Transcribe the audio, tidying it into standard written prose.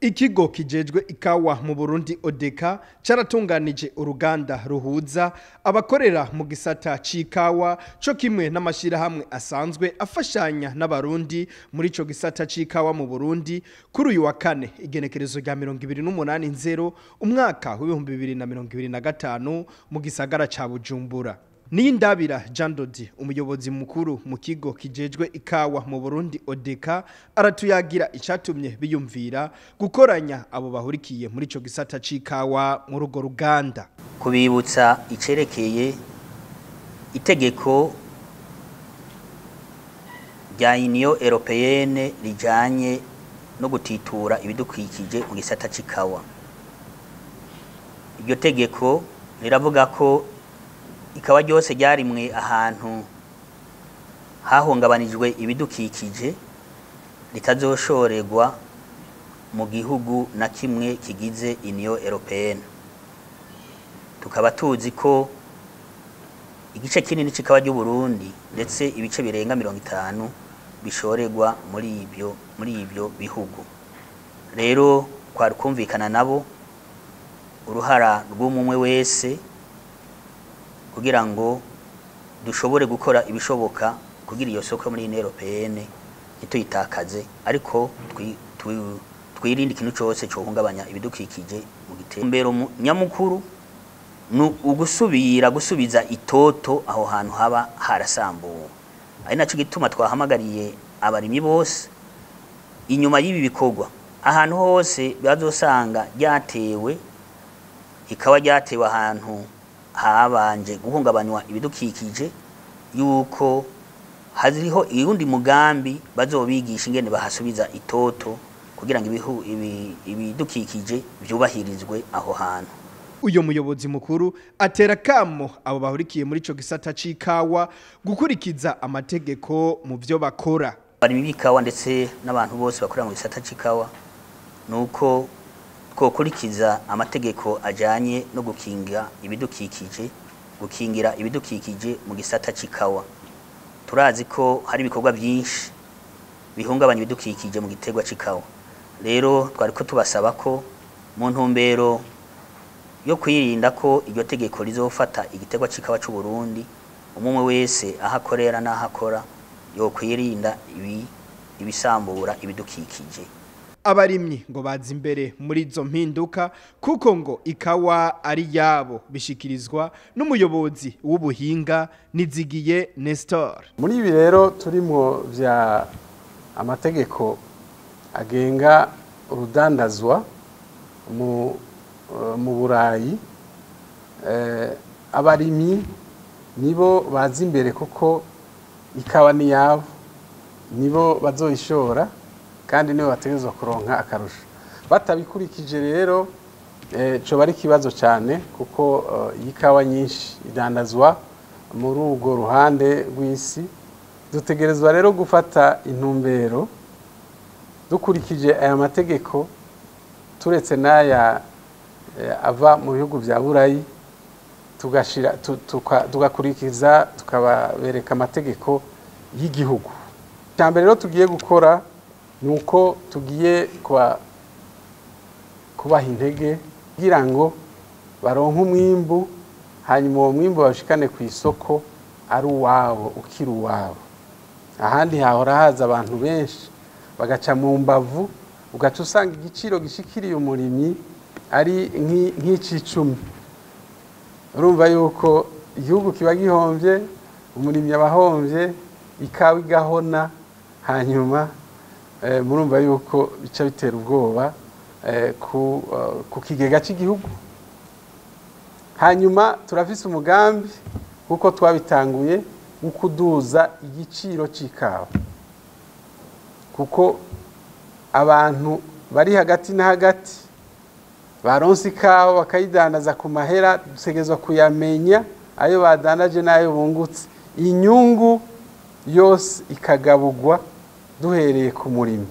Ikigo kijejwe ikawa mu Burundi ODECA caratunganije uruganda ruhuza abakorera mu gisata c'ikawa co kimwe n'amashirahamwe asanzwe afashanya n'abarundi muri ico gisata c'ikawa mu Burundi kuri uyu wa kane igenekerezo rya 2080 umwaka w'ibihumbi 2025 mu gisagara ca Bujumbura. Niyindabira Jean Dodi, umuyobozi mukuru mu kigo kijejwe ikawa mu Burundi ODECA, aratuyagira icatumye biyumvira gukoranya abo bahurikiye muri ico gisata c'ikawa muri urwo ruganda. Kubibutsa icerekeye itegeko rya Union Européenne rijanye no gutitura ibidukikije mu gisata c'ikawa. Iryo tegeko riravuga ko ikawa ryose ryarimwe ahantu hahungabanijwe ibidukikije ritazoshorerwa mu gihugu na kimwe kigize Union Européenne. Tukaba tuzi ko igice kinini c'ikawa ry'u Burundi ndetse ibice birenga 50 bishorerwa muri ibyo bihugu. Rero kwari kumvikana nabo uruhara rw'umwe wese kugira ngo dushobore gukora ibishoboka kugira iyo soko muri Union Européenne ntituyitakaze, ariko twirinde ikintu cyose cohungabanya ibidukikije mu gitembero. Nyamukuru ni ugusubira gusubiza itoto aho hantu haba harasambuwe. Ari naco gituma twahamagariye abarimyi bose inyuma y'ibi bikorwa, ahantu hose bazosanga ryatewe ikawa ryatewe ahantu habanje guhungabanywa ibidukikije, yuko hariho irundi mugambi bazobigisha ingene bahasubiza itoto kugira ngo ibidukikije byubahirizwe aho hantu. Uyo muyobozi mukuru atera kamo abo bahurikiye muri ico gisata c'ikawa gukurikiza amategeko mu vyo bakora. Abarimyi b'ikawa ndetse n'abantu bose bakorera mu gisata c'ikawa nuko twokurikiza amategeko ajanye no gukinga ibidukikije, gukingira ibidukikije mu gisata c'ikawa. Turazi ko hari ibikorwa byinshi bihungabanya ibidukikije mu gitegwa c'ikawa. Rero twariko tubasaba ko mu ntumbero yo kwirinda ko iryo tegeko rizofata igitegwa c'ikawa c'u Burundi, umwe wese ahakorera n'ahakora yo kwirinda ibisambura ibidukikije. Abarimyi ngo baza imbere muri izo mpinduka kuko ngo ikawa ari yabo, bishikirizwa n'umuyobozi w'ubuhinga Nizigiye Nestor. Muri ibi rero turimo vya amategeko agenga urudandazwa mu Burayi, abarimyi nibo baza imbere kuko ikawa ni yabo, nibo bazoyishora kandi nibo bategerezwa kuronka akarusho. Batabikurikije rero coba ari ikibazo cyane, kuko ikawa nyinshi idandazwa muri urwo ruhande rw'isi. Dutegerezwa rero gufata intumbero dukurikije aya mategeko, turetse n'aya ava mu bihugu vya Burayi, tugashira tugakurikiza tukababereka amategeko y'igihugu. Cyambere rero tugiye gukora nuko tugiye kubaha intege kugira ngo baronke umwimbu, hanyuma uwo mwimbu bashikane ku isoko ari uwabo, ukiri uwabo. Ahandi hahora haza abantu benshi bagaca mu mbavu, ugaca usanga igiciro gishikiriye umurimyi ari nk'icicumi. Urumva yuko igihugu kiba gihomvye, umurimyi abahomvye, ikawa igahona, hanyuma murumva yuko bica bitera ubwoba ku kigega cy'igihugu. Hanyuma turafise umugambi kuko twabitanguye wo kuduza igiciro c'ikawa, kuko abantu bari hagati na hagati baronse ikawa bakayidandaza ku mahera, dutegerezwa kuyamenya ayo badandaje n'ayo bungutse, inyungu yose ikagabugwa duhereye ku murimo.